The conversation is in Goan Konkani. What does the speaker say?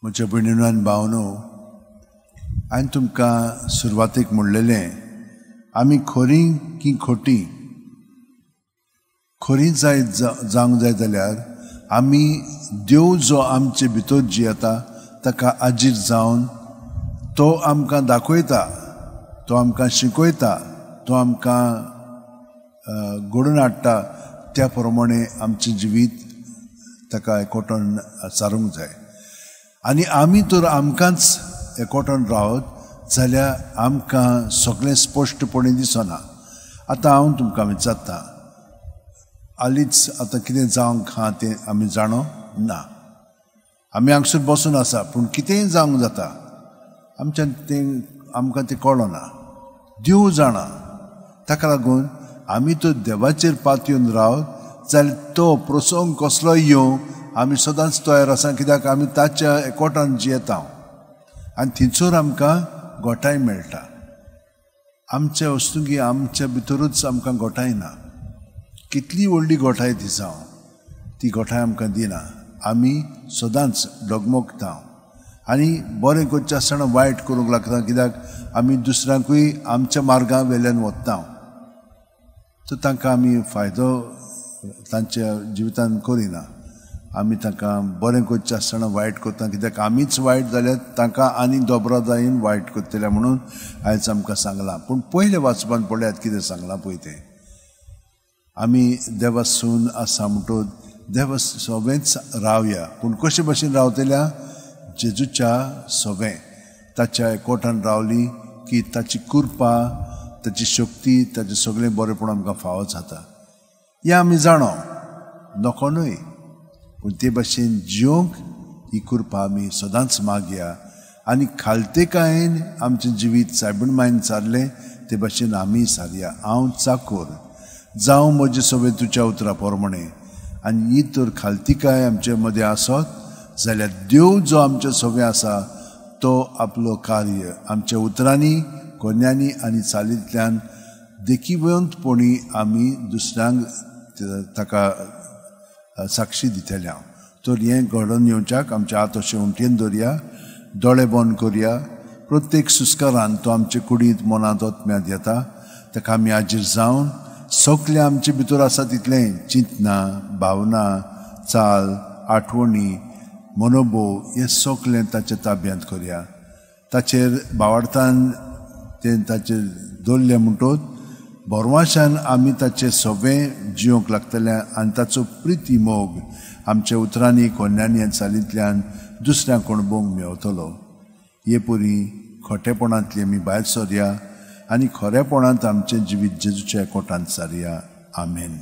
म्हज्या भयणीनो आनी भावनो, हांवें तुमकां सुरवातेक म्हणलेलें, आमी खरी की खोटी? खरी जायत जावंक जाय जाल्यार आमी देव जो आमचे भितर जियेता ताका आजीर जावन तो आमकां दाखयता, तो आमकां शिकयता, तो आमकां घडोवन हाडटा, त्या प्रमाणे आमचें जिवीत ताका एकवटून सारूंक जाय. आनी आमी तर आमकांच एकवटून रावत जाल्यार आमकां सगळें स्पश्टपणे दिसना. आतां हांव तुमकां विचारता, हालींच आतां कितें जावंक आहा तें आमी जाणो ना. आमी हांगसर बसून आसा, पूण कितेंय जावंक जाता, आमच्यान तें आमकां तें कळना. देव जाणा. ताका लागून आमी तर देवाचेर पातयेवन रावत जाल्यार तो प्रसंग कसलोय येवं आमी सदांच तयार आसा, कित्याक आमी ताच्या एकवटान जियेता आनी थंयसर आमकां गोठाय मेळटा. आमच्या वस्तुंकी आमच्या भितरूच आमकां गोठाय ना. कितली व्हडली गोठाय ती जावं, ती गोठाय आमकां दिना. आमी सदांच डगमगता आनी बरें करचें आसतना वायट करूंक लागता, कित्याक आमी दुसऱ्यांकूय आमच्या मार्गा वेल्यान वता, तर तांकां आमी फायदो तांच्या जिवितान करिना. आमी तांकां बरें करचें आसतना वायट करता, कित्याक आमीच वायट जाल्यार तांकां आनी दोबरादायेन वायट करतले म्हणून आयज आमकां सांगलां. पूण पयलें वाचपान पळयात कितें सांगलां पळय तें. आमी देवा सून आसा म्हणटूच देवा सवेंच रावया, पूण कशे भशेन रावतल्या? जेजूच्या सवें, ताच्या एकवटान रावली की ताची कृपा, ताची शक्ती, ताचें सगळें बरेंपण आमकां फावो जाता. हें आमी जाणो, नको न्हय, पूण ते भशेन जिवंक ही कृपा आमी सदांच मागया आनी खालतेकायेन आमचें जिवीत सायबीण मायन सारलें ते भशेन आमी सारया. हांव चाकोर जावं म्हजें सगळें तुज्या उतरा प्रमाणे. आनी ही तर खालतिकाय आमचे मदें आसत जाल्यार देव जो आमचे सगळें आसा तो आपलो कार्य आमच्या उतरांनी, कोन्यांनी आनी चालींतल्यान देखीवंतपणी आमी दुसऱ्यांक ताका साक्षी दितले. हांव तर हें घडोवन येवच्याक आमच्या हात अशें उमटेन दवरया, दोळे बंद करया. प्रत्येक सुस्कारान तो आमचे कुडींत, मनांत, आत्म्यांत येता. ताका आमी हाजीर जावन सगळें आमचे भितर आसा तितलें चिंतना, भावना, चाल, आठवणी, मनोभोव हें सगळें ताच्या ताब्यांत करया. ताचेर भावार्थान तें ताचेर दवरलें म्हणटूच भरवाशान आमी ताचें सगळें जिवंक लागतलें आनी ताचो प्रिती मोग आमच्या उतरांनी, कोन्यांनी आनी चालींतल्यान दुसऱ्यांक अणभवंक मेवतलो. हे परी खोटेपणांतली आमी भायर सरया आनी खरेपणांत आमचें जिवीत जेजूच्या एकवटांत सारया. आमेन.